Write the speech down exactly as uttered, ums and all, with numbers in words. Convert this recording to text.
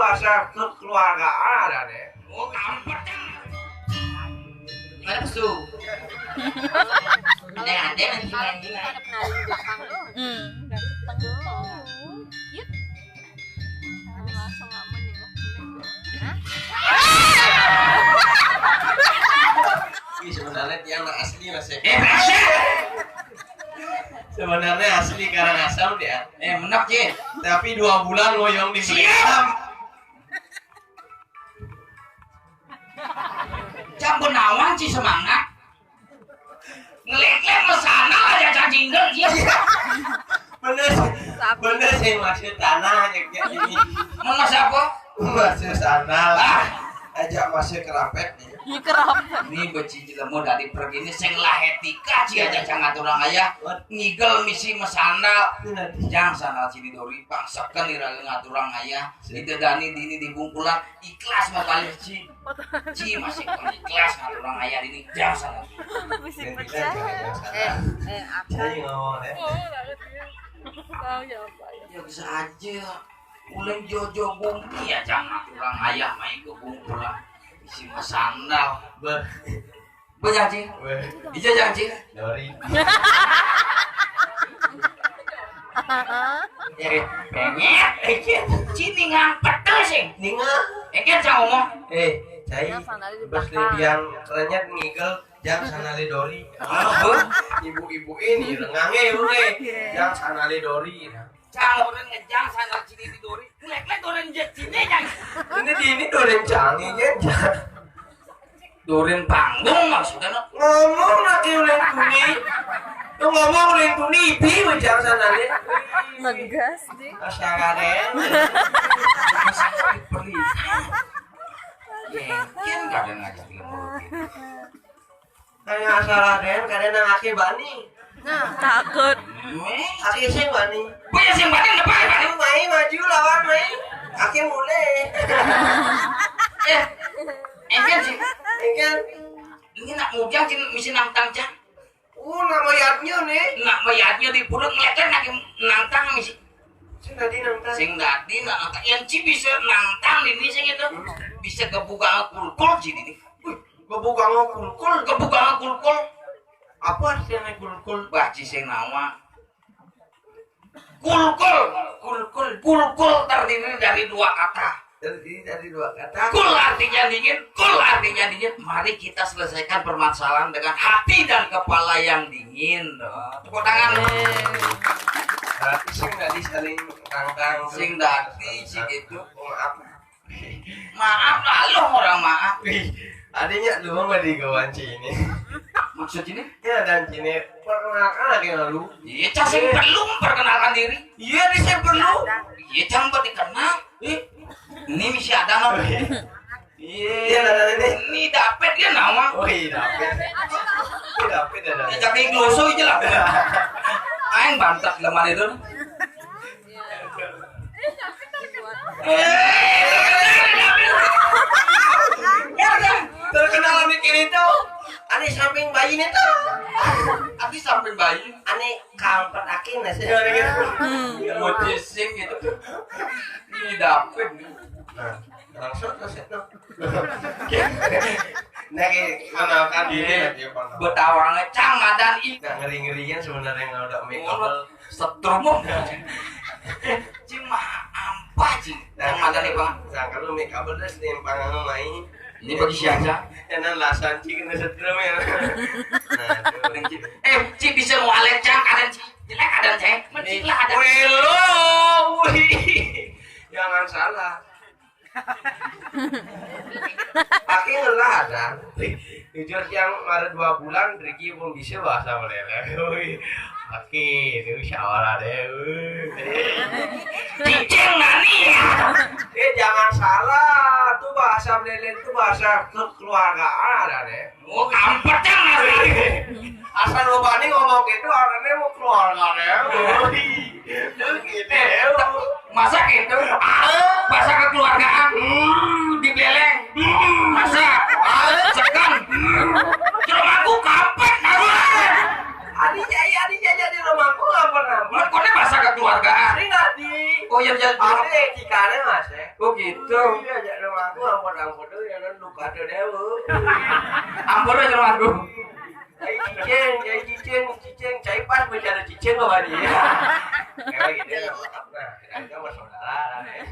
Bahasa kekeluargaan ada deh. Oh, kampret kan. Mana pesu? Ada, ada, nanti, nanti, nanti. Hmm. Langsung ngomong nih. Ih, sebenarnya dia anak asli, Mas, ya. Eh, Mas, ya. Sebenarnya asli Karangasem dia. Eh, menak, Cin. Tapi dua bulan ngoyong di Siap. Blitar. Jam benawan, Ci, semangat. Ngelek-lek mesana aja cacingkel, Ci. Bener, bener sih, masuk tanah aja kayak gini. Mau masuk apa? Masuk sana lah. Ah. Ajak masuk kerapet nih. Iya, kerapet. Ini beci jelema dari pergi ini sing lah etika, Ci, aja jangan orang ayah. Ngigel misi mesana. Bener. Jang sandal Ci Didori, pangsekeun ira ngaturang ayah. Sip. Itu Dani di ini di bungkulan ikhlas mau balik, Ci. Ci masih kurang ikhlas ngaturang ayah ini jang sandal. Bisa. Dan kita pecah. Jangan jang sandal. Eh, eh, apa? Saya ngomong, eh. Oh, nggak ngerti. Tahu ya apa ya? Ya bisa aja. Ulin jojo bumi ya jangan ngaturang ayah main ke bungkulan. Isi mesandal. Ber- Bener, Cing. Weh. Iya, jangan, Cing. Dori. Eh, penyet, eh, Cing. Cing, ningang pedes, Cing. Ningang. Eh, kan saya ngomong. Eh, cai. Pas lebihan renyet ngigel, jang sandal Dori. Ibu-ibu ini, rengange, ibu, eh. Jang sandal Dori. Cang orang ngejang sandal Ci Didori. Lek-lek orang jet Cine, Cang. Ini di ini orang canggih, ya. Durin panggung maksudnya, no? Ngomong lagi ulin tuni. Tuh ngomong ulin tuni, ibi, ujar sana, ya. Ngegas, Di. Astaga, deh. Perih. Mungkin kadang ngajak ilmu. Kayak salah, deh, kadang nang aki bani. Nah, takut. Aki sing bani. Punya sing bani, depan, bani. Mai maju lawan, mai. Aki mulai. Eh, engken sih. Engken. Ini nak ngujang, Cing, misi nantang, Cang. Oh, nama yatnya nih. Nak mayatnya di purun, ngeliatnya nak nantang misi. Sing dadi nantang. Sing dadi nak nantang. Yang Ci bisa nantang di ini sing itu. Hmm. Bisa kebuka kulkul, Ci, ini. Wih, kebuka kulkul. Kebuka kulkul. Apa artinya kulkul? Bah, Ci, sing nawa. Kulkul. Kulkul. Kulkul terdiri dari dua kata. Terdiri dari dua kata. Kul artinya dingin, kul artinya dingin. Mari kita selesaikan permasalahan dengan hati dan kepala yang dingin. Oh, tepuk tangan. Berarti sing dadi saling tangkang. Sing dadi, sing itu. Maaf. Maaf lah, lu orang maaf. Ih, adanya lu mah di kawan Ci ini. Maksud ini? Ya, dan Ci ini perkenalkan lagi lalu. Iya, Cang, sing perlu memperkenalkan diri. Iya, di sing perlu. Iya, Cang, buat dikenal. Ih. Ini misi ada, no? Iya. Iya, ada ini. Ini David dia nama. Oh, iya, David. Iya, David ada. Dijaga gloso aja lah. Aing bantat lemah itu. Terkenal mikirin tuh. Ane samping bayi nih tuh. Ane samping bayi. Ane kampret akin nasi. Mau cising gitu. Ini dapet. Nah, langsung ke situ. Nah, kenalkan diri. Iya. Betawa ngecang ngadan i. Nah, ngeri-ngerian sebenarnya kalau udah make up. Setrum. Cing mah ampa, Cing. Nah, yang ada nih, Bang. Nah, kalau make up udah setimpang sama main. Ini bagi siapa? Ya, nan lasan, Cing, kena setrum ya. Nah, tuh. Eh, Cing bisa ngwalet, Cang, ada, Cing. Jelek ada, Cing. Mencik lah ada. Welo, wih. Jangan salah. Aki ngelah ada. Jujur yang mare dua bulan, Riki pun bisa bahasa Belanda. Wih, aki, itu syawara deh. Wih. Cicing nani ya? Eh, jangan salah. Tuh bahasa Belanda itu bahasa kekeluargaan ada deh. Oh, kampret kan, Mas. Asal lo bani ngomong gitu, orangnya mau keluar kan ya. Gitu ya. Masa gitu? Bahasa kekeluargaan. Hmm, dibeleng. Hmm, masa? Ah, sekan. Hmm. Jelemaku kampret, Mas. Adi jaya, adi jaya di rumahku nggak pernah. Kone bahasa kekeluargaan. Sering nggak di? Oh, iya, iya. Adi Eh, cikane, Mas, eh. Oh, gitu. Iya, jak rumahku, ampun, ampun, tuh, ya, lu kado deh, Bu. Ampun aja rumahku. Kayak cicing, kayak cicing, cicing, cai pas bicara cicing apa dia? Kayak gitu, ya, maaf, nah, kita sama saudara, lah, ya.